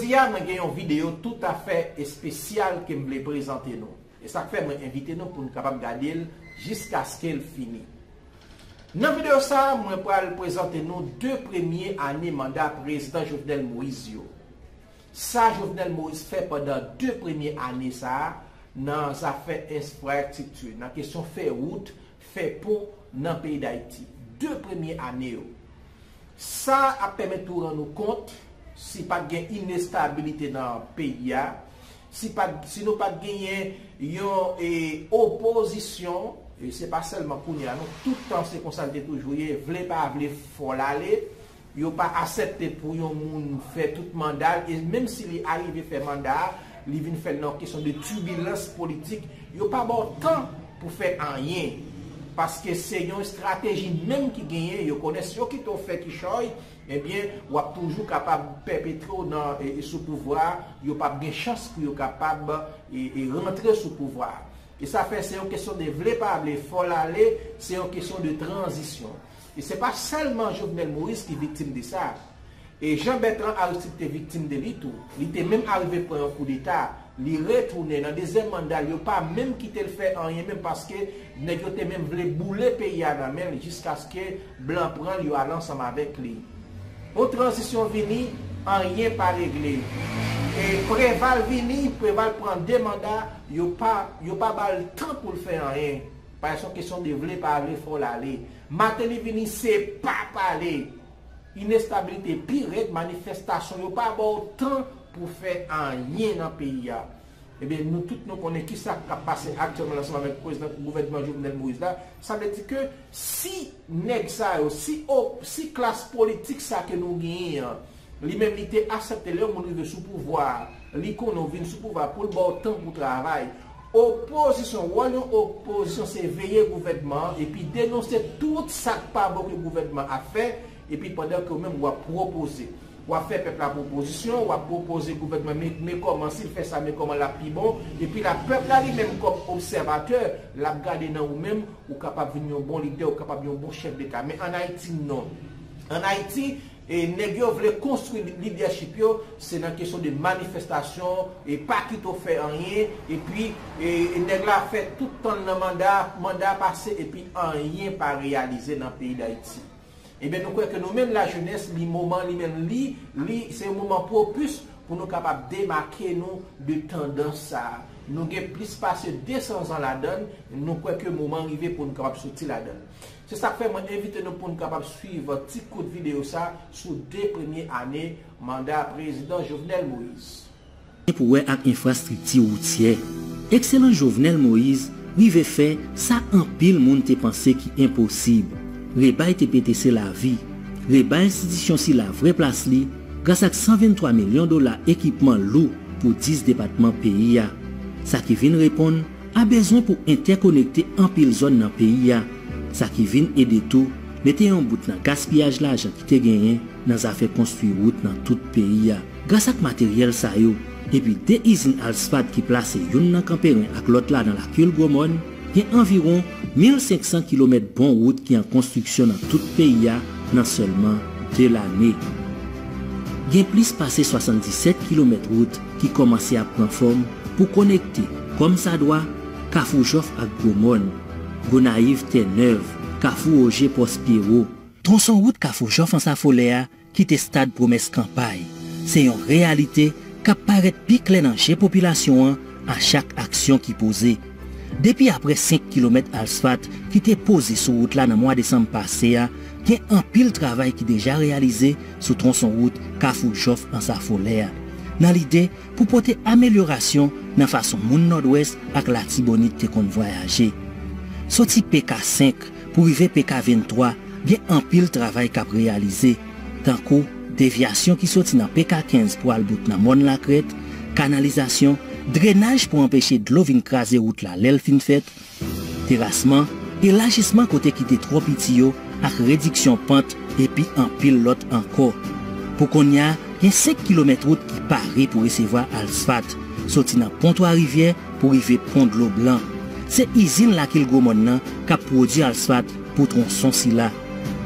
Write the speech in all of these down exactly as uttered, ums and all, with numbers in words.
Jodi a, mwen gen yon videyo toutafè espesyal ke m vle prezante nou. E sa k fè mwen envite nou pou n kapab gade l jiskaske l fini. Nan videyo sa a, mwen pral prezante nou de premye ane manda Prezidan Jovenel Moïse yo. Sa Jovenel Moïse fè pandan de premye ane sa a nan zafè enfrastrikti, nan kesyon fè wout, fè pon nan peyi Dayiti. De premye ane yo. Sa ap pèmèt nou rann nou kont si pa t gen inestabilite nan peyi a, si pa t, si nou pa t genyen yon, e, opozisyon, e se pa sèlman kounye a, non, tout tan se konsa l te toujou ye, vle pa vle, fò l ale, yo pa aksepte pou yon moun fè tout manda l, e menm si li arive fè manda a, li vin fè l nan yon kesyon de tibilans politik, yo pa ba w tan pou fè anyen. Paske se yon estrateji menm ki genyen, yo konnen si yo kite w fè kichòy, ebyen, w ap toujou kapab pèpetre w nan, e, e sou pouvwa a, yo p ap gen chans pou yo kapab, e, e rantre sou pouvwa a. E sa fè se yon kesyon de vle pa vle, fò l ale, se yon kesyon de tranzisyon. E se pa sèlman Jovenel Moïse ki viktim de sa. E Jean Bertrand Aristide te viktim de li tou. Li te menm arive pran yon koudeta. Li retounen nan dezyèm manda l, yo pa menm kite l fè anyen menm paske nèg yo te menm vle boule peyi a nan men l jiskaske blan pran l, yo ale ansanm avèk li. Yon tranzisyon vini, anyen pa regle. E Preval vini, Preval pran de manda, yo pa, yo pa ba l tan pou l fè anyen. Paske se yon kesyon de vle pa vle, fò l ale. Martelly vini, se pa pale. Inestabilite pi rèd, manifestasyon, yo pa ba w tan pou fè anyen nan peyi a. Ebyen, nou tout nou konnen kisa k ap pase aktyèlman ansanm avèk prezidan gouvènman Jovenel Moïse la. Sa vle di ke si nèg sa yo, si o, si klas politik sa ke nou genyen an, li menm li te aksepte lè yon moun rive sou pouvwa a, li konnen w vin sou pouvwa a pou l ba w tan pou w travay. Opozisyon, wòl yon opozisyon se veye gouvènman an epi denonse tout sa k pa bon ke gouvènman ap fè, epi pandan ke w menm w ap pwopoze. W ap fè pèp la pwopozisyon, w ap pwopoze gouvènman, men, men kòman, si l fè sa, men kòman l ap pi bon, epi la, pèp la li menm kòm obsèvatè, l ap gade nan ou menm, ou kapab vin yon bon lidè, ou kapab yon bon chèf deta. Men ann Ayiti, non. Ann Ayiti, e nèg yo vle konstwi lidèchip yo, se nan kesyon de manifestasyon, e pa kite w fè anyen, epi, e, e nèg la fè tout tan l nan manda, manda pase, epi anyen pa reyalize nan peyi Dayiti. Ebyen, nou kwè ke nou menm lajenès, li moman, li menm, li, li, se yon moman pwopis pou nou kapab demake nou de tandans sa a. Nou gen plis pase desan zan ladan l, nou kwè ke moman rive pou nou kapab soti ladan l. Se sa k fè mwen envite nou pou n kapab swiv ti kout videyo sa sou de premye ane manda Prezidan Jovenel Moïse. Gen pou wè ak enfrastrikti woutyè. Ekselans Jovenel Moïse rive fè sa anpil moun te panse ki enposib. Rebay T P T se lavi. Rebay enstitisyon sila vrè plas li gras ak san venntwa milyon dola ekipman lou pou dis depatman peyi a. Sa ki vin reponn a bezwen pou entèkonekte anpil zòn nan peyi a, sa ki vin ede tou mete yon bout nan gaspiyaj lajan ki te genyen nan zafè konstwi wout nan tout peyi a. Gras ak materyèl sa yo, epi de izin asfat ki plase youn nan Kanperen ak lòt la nan Lakil Gwomòn, gen anviwon mil senk san kilomèt bon wout ki an konstriksyon nan tout peyi a nan sèlman de lane. Gen plis pase swasanndisèt kilomèt wout ki kòmanse ap pran fòm pou konekte, kòmsadwa, Kafou Jòf ak Gwomòn, Gonayiv, Tènèv, Kafou Oje, Pòs Pyewo. Twonson wout Kafou Jòf Ansafolè a kite stad pwomès kanpay. Se yon reyalite k ap parèt pi klè nan je popilasyon an a chak aksyon ki poze. Depi aprè senk kilomèt asfat ki te poze sou wout la nan mwa desanm pase a, gen anpil travay ki deja reyalize sou twonson wout Kafou Jòf Ansafolè a, nan lide pou pote amelyorasyon nan fason moun Nòdwès ak Latibonit te konn vwayaje. Soti P K senk pou rive P K venntwa, gen anpil travay k ap reyalize, tankou devyasyon ki soti nan P K kenz pou al bout nan Mòn Lakrèt, kanalizasyon, drenaj pou anpeche dlo vin kraze wout la lè l fin fèt, terasman, elajisman kote ki te twò piti yo ak rediksyon pant, epi anpil lòt ankò. Pou kounye a, gen senk kilomèt wout ki pare pou resevwa asfat, soti nan Pon Twa Rivyè pou rive Pon Dlo Blan. Se izin Lakil Gwomòn nan k ap pwodui asfat pou twonson sila.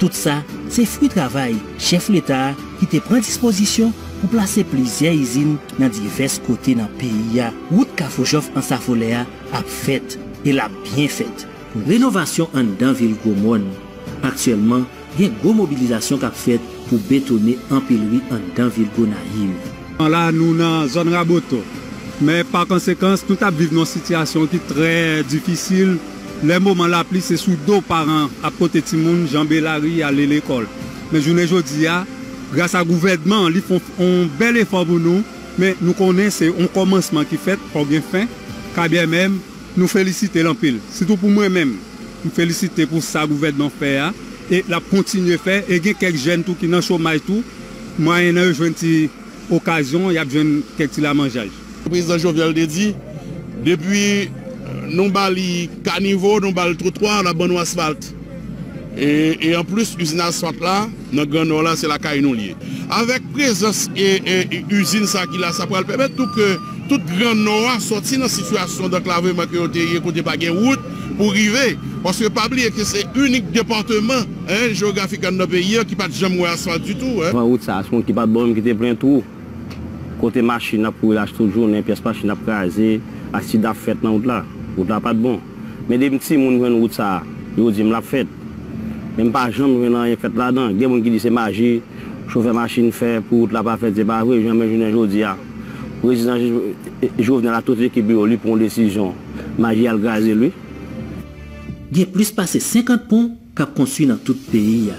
Tout sa, se fwi travay chèf Leta a ki te pran dispozisyon Ou plase plizyè izin nan divès kote nan peyi a. Wout Kafou Jòf Ansafolè a ap fèt, e l ap byen fèt. Renovasyon anndan vil Gwomòn. Aktyèlman, gen gwo mobilizasyon k ap fèt pou betone anpil ri anndan vil Gonayiv. La, nou nan zòn Raboto. Men pa konsekans, nou t ap viv nan yon sitiyasyon ki trè difisil. Lè moman lapli, se sou do paran ap pote timoun, janbe lari, ale lekòl. Men jounen jodi a, gras a gouvènman an, li fè yon, yon bèl efò pou nou. Men nou konnen se yon kòmansman ki fèt, fò gen fen. Kabyen menm, nou felisite l anpil. Sitou pou mwen menm, m felisite pou sa gouvènman fè a, e l ap kontinye fè, e gen kèk jèn tou ki nan chomaj tou, mwayennan yo jwenn ti okazyon, y ap jwenn kèk ti lamanjay. Prezidan Jovenel te di, depi nou ba li kanivo, nou ba l twotwa, l ap ban nou asfalt. E, e anplis, izin asfalt la, nan Gran Nò la, se lakay nou l ye. Avèk prezans e, e, e izin sa ki la, sa pral pèmèt tou ke tout Gran Nò a sòti nan sitiyasyon danklavman ke yo te ye, kote pa gen wout pou rive. Paske pa bliye ke se inik depatman, en, jewografik anndan peyi a ki pa t janm wè asfalt ditou, en. Avan wout sa, se moun ki pa t bon menm ki te plen twou. Kote machin ap kouri lach tout jounen, pyès machin ap kraze, aksidan ap fèt nan wout la. Wout la pa t bon. Men depi m timoun m jwenn wout sa a, yo di m l ap fèt. Men m pa janm jwenn anyen fèt ladan. Gen moun ki di se maji chofè machin fè pou wout la pa fèt, se pa vre, janmen jounen jodi a. Prezidan Jo-, Jovenel ak tout ekip li yo, li pran yon desizyon, maji al kraze l, wi. Gen plis pase senkant pon k ap konstwi nan tout peyi a.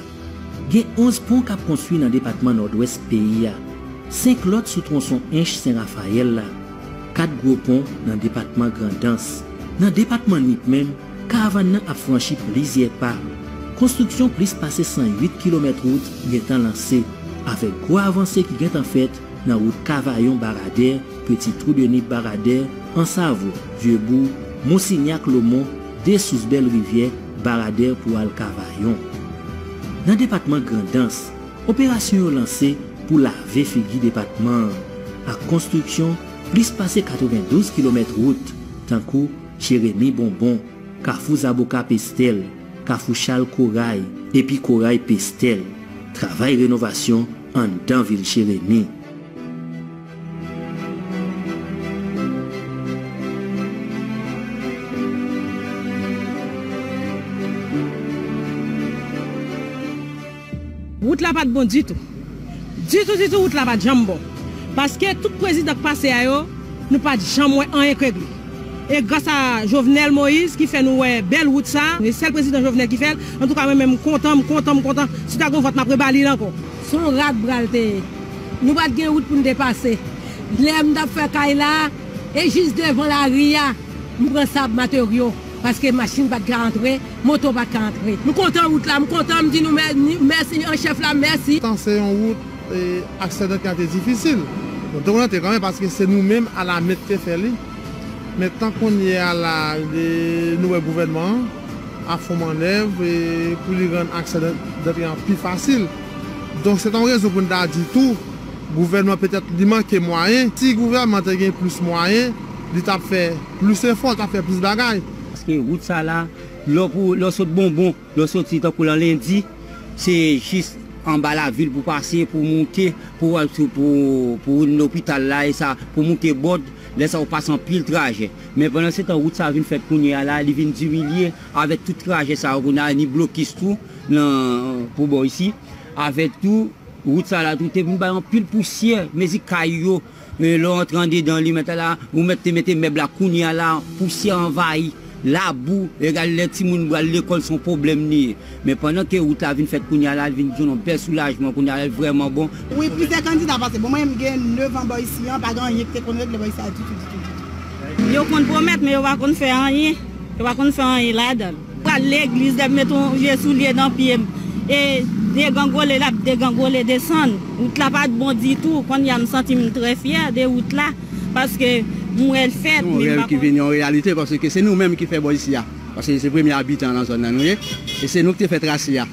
Gen onz pon k ap konstwi nan depatman Nòdwès peyi a, senk lòt sou twonson Ench Sen Rafayèl la, kat gwo pon nan depatman Grandans. Nan depatman Nip menm, karavàn nan ap franchi plizyè pa. Konstriksyon plis pase san uit kilomèt wout gentan lanse, avèk gwo avanse ki gentan fèt nan wout Kavayon Baradè, Petit Trou de Nip Baradè, Ansavo, Vyebou, Monsignac Lomon, Desous Bèl Rivyè, Baradè pou al Kavayon. Nan depatman Grandans, operasyon yo lanse pou lave figi depatman an, ak konstriksyon plis pase katrevendouz kilomèt wout, tankou Jeremi Bonbon, Kafou Zaboka Pestèl, Kafou Chal Koray, epi Koray Pestèl. Travay renovasyon anndan vil Jeremi. Wout la pa t bon ditou. Ditou, ditou, wout la pa t janm bon. Paske tout prezidan k pase a yo, nou pa t janm wè anyen k regle. E gras a Jovenel Moïse ki fè nou wè bèl wout sa, e sèl prezidan Jovenel ki fè l. Antouka, mwen menm, m kontan, m kontan, m kontan. Si ta gen yon vòt, m ap reba li l ankò. Se yon rat bra l te ye. Nou pa t gen wout pou n te pase. Lè m t ap fè kay la, e jis devan lari a, m pran sab materyo, paske machin pa t ka antre, moto pa t ka antre. M kontan wout la, m kontan, m di nou mè-, mèsi an chèf la, mèsi. Tan se yon wout, e, aksedan ki te difisil. Bon, nou te kontan kanmenm, paske se nou menm alamè ki te fè li. Men tan kounye a la, e, nou wè gouvènman an ap fè yon mannèv, e, pou li rann aksedan an pi fasil. Donk, se ta yon rezon pou n ta di tou, gouvènman petèt li manke mwayen. Si gouvènman te gen plis mwayen, li t ap fè plis efò, li t ap fè plis bagay. Paske wout sa la, lè w pou, lè w sot Bonbon, lè w soti tankou lan Lendi, se jis anba lavil pou pase, pou moute, pou al sou, pou, pou vin lopital la, e sa, pou moute Bòd, lè sa w pase anpil trajè. Men pandan se tan, wout sa vin fèt kounye a la, li vin dimilye avèk tout trajè sa yo, kounye a ni blokis tou, nan, pou bò isi, avèk tou, wout sa la tou te vin bay anpil pousyè, mezi kay yo, e, lè w antre andedan li, mèt la, ou mèt te mete mèb la, kounye a la, pousyè anvayi, labou, egal lè timoun pral lekòl, se yon pwoblèm li ye. Men pandan ke wout la vin fèt kounye a la, li vin jwenn yon bèl soulajman, kounye a la, li vrèman bon. Wi, plizyè kandida pase. Bon, mwen menm, m gen nèf an bò isi an, pa gen anyen ki te konn regle bò isi a ditou, ditou, ditou. Yo konn pwomèt, men yo pa konn fè anyen. Yo pa konn fè anyen ladan l. Pral legliz, lè m met yon vye soulye nan pye m, e degangole, l ap degangole desann. Wout la pa t bon ditou. Kounye a, m santi m trè fyè de wout la, paske m wè l fèt, men m pa konn. Se yon rèv ki vin yon reyalite, paske se nou menm ki fè bò isi a. Paske se premye abitan nan zòn nan nou ye. E se nou ki te fè trase a.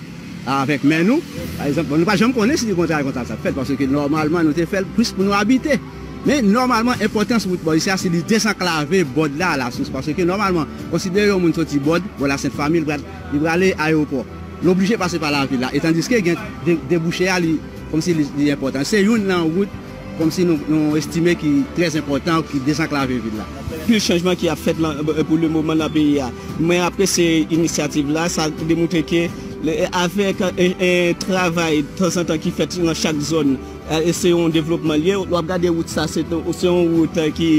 Avèk men nou, pa egzanp, nou pa janm konnen si te gen yon travay konsa k t ap fèt, paske nòmalman nou te fè l plis pou nou abite. Men nòmalman, enpòtans wout bò isi a, se li desanklave Bòd la, Lasous, paske nòmalman, konsidere yon moun soti Bòd, bò Lasent Fami, li pral, li prale ayewopò. Li oblije pase pa lavil la, e tandiske gen de-, debouche a, li, kòmsi li, li enpòtan. Se youn nan wout Kòmsi nou, nou estime ki trè enpòtan ki desanklave vil la. Anpil chanjman ki ap fèt lan, pou le moman nan peyi a. Mwen apresye inisyativ la, sa demontre ke le, avèk, e, e, travay tanzantan ki fèt nan chak zòn, e, se yon devlopman l ye. W ap gade wout sa, se, se yon wout, e, ki,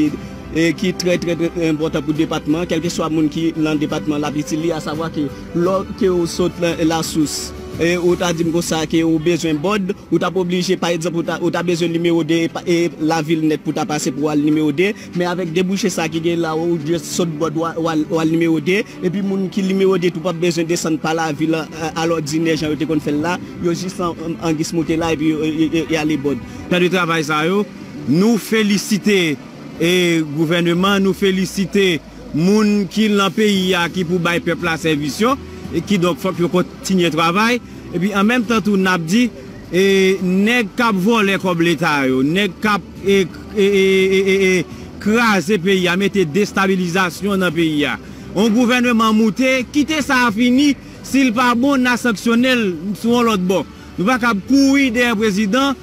e, ki trè, trè, trè enpòtan pou depatman an. Kèlkeswa moun ki nan depatman an, l ap itil li, asavwa ke lò ke w sot la, Lasous, e, ou ta di m konsa ke ou bezwen bòd, ou t ap oblije, pa egzanp, ou ta, ou ta bezwen nimewo de e pa, e lavil nèt pou ta pase pou w al nimewo de, men avèk debouche sa ki gen la, ou just sot bòd, w al, w al, w al nimewo de, epi moun ki nimewo de tou p ap bezwen desann pa lavil an, a, a lòdinè jan yo te konn fè l la, yo jis an, an, an gis moute la, epi yo, yo, yo, yo ale bòd. Jan de travay sa yo, nou felisite, e, gouvèneman, nou felisite moun ki nan peyi a ki pou bay pèp la sèvis yo, e kidonk fòk yo kontinye travay. Epi an menm tan tou, n ap di, e, nèg k ap vòlè kòb leta yo, nèg k ap, e, e, e, e, e, e, kraze peyi a, mete destabilizasyon nan peyi a. Yon gouvèneman moute, kite sa a fini, si l pa bon, n a sanksyone l sou yon lòt bò. Nou pa kab kouri dèyè prezidan,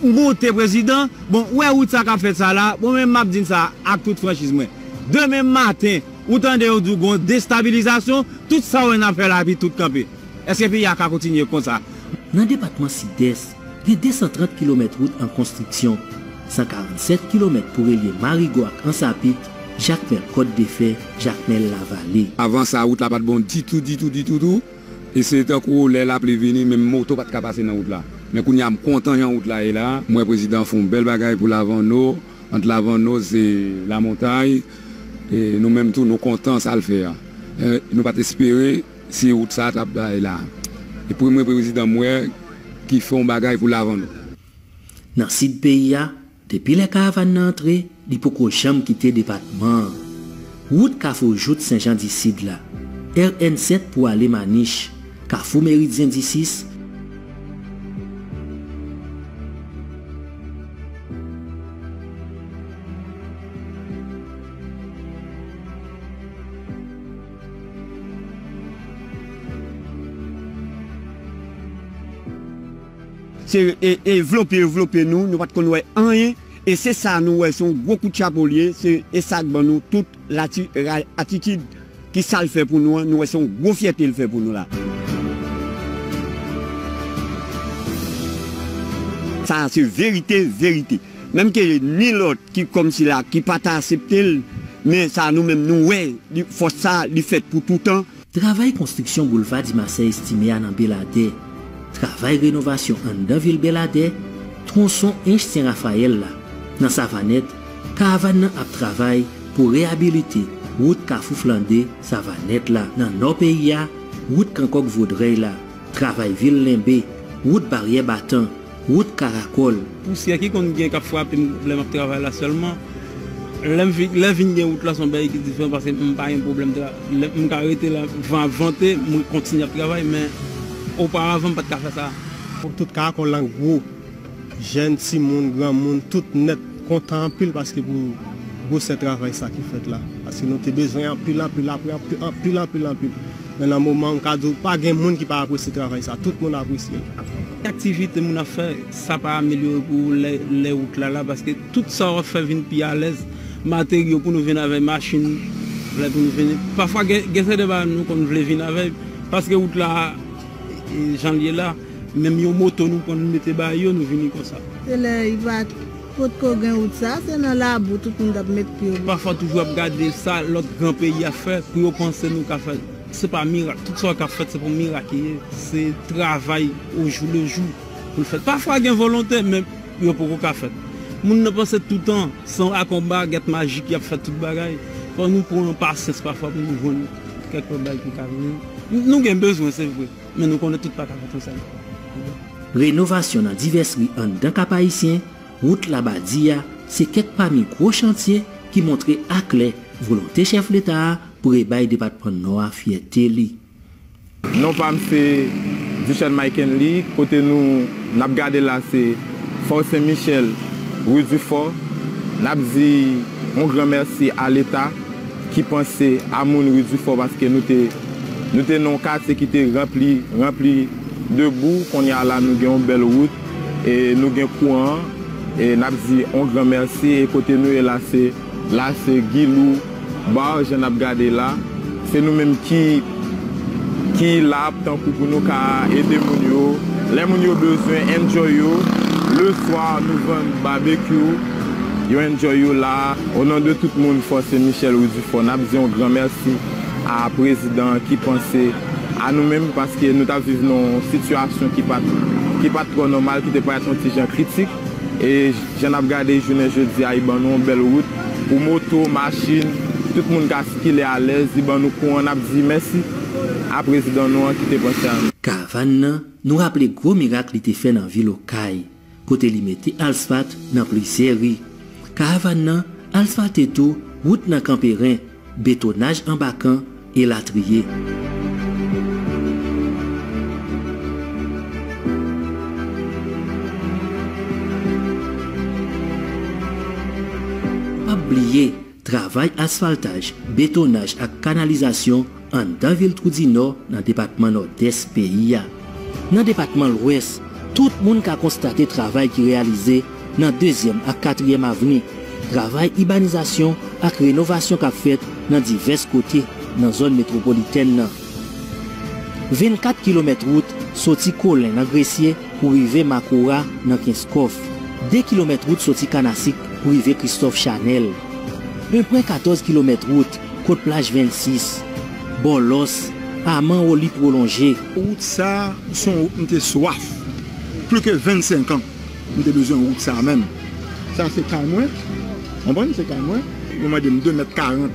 moute prezidan. Bon, ou wè wout sa k ap fèt sa la, bon, mwen menm m ap di n sa ak tout franchiz mwen. Demen maten, ou tande yo di w gon destabilizasyon, tout sa w wè n ap fè la, epi tout kanpe. Èske peyi a ka kontinye konsa? Nan depatman Sidès, gen de san trant kilomèt wout an konstriksyon, san karanntsèt kilomèt pou relye Marigo ak Ansapit, Jakmèl Kòt de Fè, Jakmèl Lavale. Avan sa, wout la pa t bon ditou, ditou, ditou, tou. E se tankou lè lapli vini, menm moto pa t ka pase nan wout la. Men kounye a, m kontan jan wout la ye la. M wè prezidan fè yon bèl bagay pou Lavanno. Ant Lavanno, se Lamontay. E nou menm tou, nou kontan sa l fè a. E nou pa t espere si wout sa a t ap bay la. E premye prezidan m wè ki fè yon bagay pou Lavanno. Nan sid peyi a, depi lè karavàn nan antre, li poko janm kite depatman an. Wout Kafou Jout Senjan Disid la, R N sèt pou ale Manich, Kafou Meridyen Disis, Se, e, e, vlope yo vlope nou, nou pa t konn wè anyen. E se sa nou wè, se yon gwo kout chapo l ye, se, e sa k ban nou tout lati, ra, atitid ki sa l fè pou nou an, nou wè se yon gwo fyète l fè pou nou la. Sa a se verite, verite. Menm ke ni lòt ki kòmsi la, ki pa ta aksepte l, men sa nou menm nou wè, li, fòs sa a, li fèt pou toutan. Travay konstriksyon boulva Dimasè Estime a nan Beladè, travay renovasyon anndan vil Beladè, twonson Ench Sen Rafayèl la, nan Savanèt, karavàn nan ap travay pou reyabilite wout Kafou Flande, Savanèt la, nan nò peyi a, wout Kankòk Vodrèy la, travay vil Lenbe, wout Baryè Batan, wout Karakòl. Pousyè ki konn gen k ap frape m lè m ap travay la sèlman. Lè m vin, lè vin gen wout la, se yon bagay ki diferan paske m pa gen pwoblèm tra-, lè m ka rete la, van ap vante, mwen kontinye ap travay, men oparavan m pa t ka fè sa. Tout Karakòl lan gwo, jèn, timoun, granmoun, tout nèt kontan anpil paske pou gwosè travay sa ki fèt la. Paske nou te bezwen anpil, anpil, apre anpil, anpil, anpil, anpil. Men nan moman, m ka di w, pa gen moun ki pa apresye travay sa. Tout moun apresye l. Aktivite moun ap fè, sa pa amelyore pou lè, lè wout la la, paske tout sa w ap fè vin pi alèz. Materyo pou nou vin avè machin, lè pou nou vin. Pafwa, gen, gen sèten bagay nou konn vle vin avè, paske wout la, e, jan l ye la, menm yon moto nou konn mete ba yo, nou vini konsa. Se lè li pa t, potko gen wout sa, se nan labou tout moun t ap met pye yo. Pafwa toujou ap gade sa lòt gran peyi ap fè, pou yo panse nou ka fè. Se pa mirak. Tout sa k ap fèt, se pou mirak li ye. Se travay o jou le jou pou l fèt. Pafwa gen volonte, men yo poko ka fèt. Moun nan panse toutan, se ak yon bagèt majik y ap fè tout bagay. Fò nou pran pasyans pafwa pou nou jwenn kèk lòt bagay ki ka vini. Nou gen bezwen, se vre, men nou konnen tout pa ka fèt yon sèl fwa. Renovasyon nan divès ri anndan Kap Ayisyen, wout Labadi a, se kèk pami gwo chantye ki montre aklè volonte chèf Leta a pou rebay depatman Nò a fyète li. Non pa m se Duchène Mike Henley, kote nou, n ap gade la se Fò Sen Michèl, Ri Difò. N ap di yon gran mèsi a Leta ki panse a moun Ri Difò, paske nou te, nou te nan yon katye ki te ranpli, ranpli de bou. Kounye a la, nou gen yon bèl wout e nou gen kouran. E n ap di on gran mèsi. E kote nou ye la, se, la se Guilou Bar, jan n ap gade la. Se nou menm ki, ki la tankou pou nou ka ede moun yo. Lè moun yo bezwen enjoy yo, le swa nou vann babekyou, yo enjoy yo la. O non de tout moun, fò se Michel Rudifort, n ap di on gran mèsi a prezidan ki panse a nou menm, paske nou t ap viv nan yon sitiyasyon ki pa t, ki pa t twò nòmal, ki te parèt yon ti jan kritik. E jan n ap gade jounen jodi a, li ban nou yon bèl wout pou moto, machin, tout moun ka sikile alèz, li ban nou kouran, n ap di mèsi a prezidan nou an ki te panse a nou. Karavàn nan, nou raple gwo mirak li te fè nan vil Okay, kote li mete asfalt nan plizyè ri. Karavàn nan asfalte tou wout nan Kanperen, betonaj anba kan, elatriye. Pa bliye, travay asfaltaj, betonaj ak kanalizasyon anndan vil Twou di Nò nan depatman Nòdès peyi a. Nan depatman Lwès, tout moun ka konstate travay ki reyalize nan Dezyèm ak Katriyèm Avni, travay ibanizasyon ak renovasyon k ap fèt nan divès kote nan zòn metwopolitèn nan. Vennkat kilomèt wout soti Kolen nan Gresye pou rive Makora nan Kenskòf. De kilomèt wout soti Kanasik pou rive Kristòf Chanèl. En pwen katòz kilomèt wout kot plaj vennsis, Bòlòs, Aman Oli pwolonje. Wout sa a, se yon wout m te swaf. Plis ke vennsenk an, m te bezwen wout sa a menm. Sa se kay mwen. Konprann? Se kay mwen. Yo mande m de mèt karant.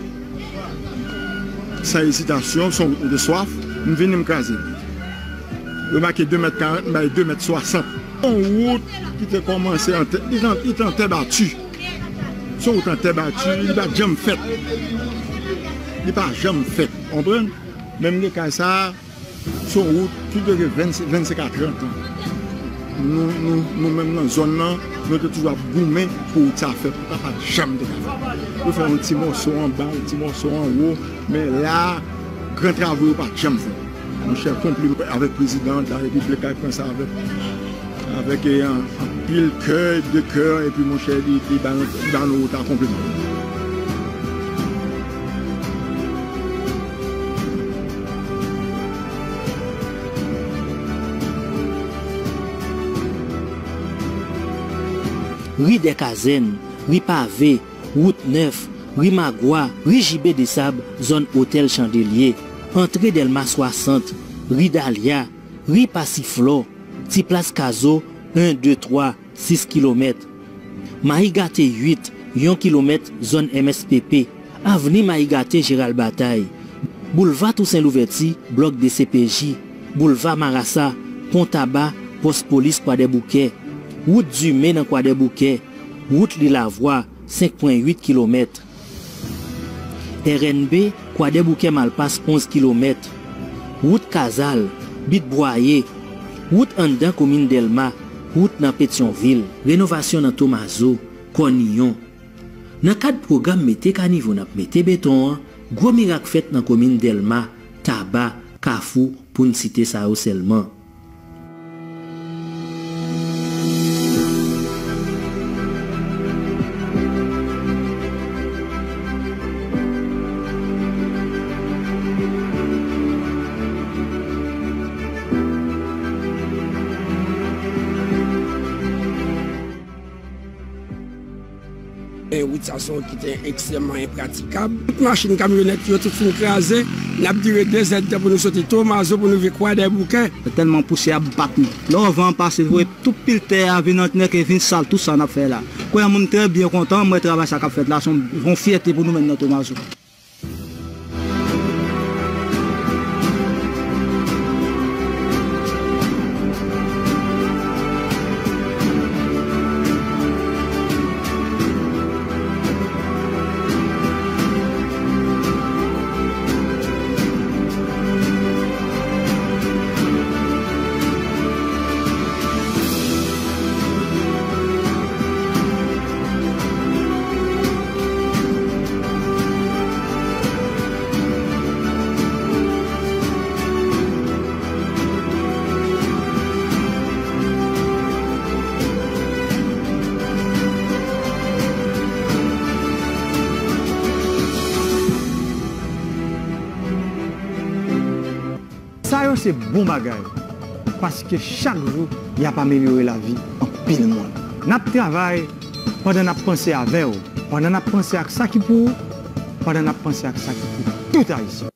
San ezitasyon, se yon wout m te swaf. M vini, m kraze l. Yo make de mèt karant, m bay de mèt swasant. Yon wout ki te kòmanse an tè, li te, li te an tè bati. Se yon wout an tè bati, li pa t janm fèt. Li pa janm fèt, konprann? Menm de kay sa a, se yon wout ki te gen vennsenk, vennsenk a trant an. Nou, nou, nou menm nan zòn nan, nou te toujou ap goumen pou wout sa fèt. Li pa t janm te ka fèt. Yo fè yon ti mòso anba, yon ti mòso anwo, men la, gran travo yo pa t janm fèt. Monchè, konpliman avèk prezidan de la repiblik la ki pran sa avèk, avèk, eh, an, anpil kè, de kè, epi monchè, li, li ba nou, li ba nou wout la konpliman. Ri dè Kazèn, ri Pave, Wout Nèf, ri Magwa, ri J B Desab, zòn Otèl Chandelye, antre Dèlma swasant, ri Dalya, ri Pasiflò, ti plas Kazo, en, de, twa, sis kilomèt. Mayi Gate uit, yon kilomèt, zòn M S P P, avni Mayi Gate Jeral Batay, boulva Tousen Louvèti, blòk D C P J, boulva Marasa, pon Taba, pòs polis Kwadèboukè, wout Dime nan Kwadèboukè, wout Lilavwa, senk pwen uit kilomèt. R N B, Kwadèboukè Malpas, onz kilomèt. Wout Kazal, Bit Bwaye, wout anndan komin Dèlma, wout nan Petyonvil. Renovasyon nan Tomazo, Kòniyon. Nan kad pwogram mete kanivo n ap mete beton an, gwo mirak fèt nan komin Dèlma, Taba, Kafou, pou n site sa yo sèlman. E wout sa se yon wout ki te ekstrèmman enpratikab. Tout machin kamyonèt yo tout fin kraze. N ap dire de zèdtan pou nou soti Tomazo pou nou rive Kwadèboukè. Tèlman pousyè ap bat nou. Lè w van an pase, voye tout pil tè a vin antre, vin sal tout sa n ap fè la. Kounye a moun trè byen kontan, m wè travay sa k ap fèt la, se yon, yon fyète pou nou menm nan Tomazo. Sa yo se bon bagay, paske chak jou y ap amelyore lavi anpil moun. N ap travay pandan n ap panse avè w, pandan n ap panse ak sa ki pou ou, pandan n ap panse ak sa ki pou tout Ayisyen.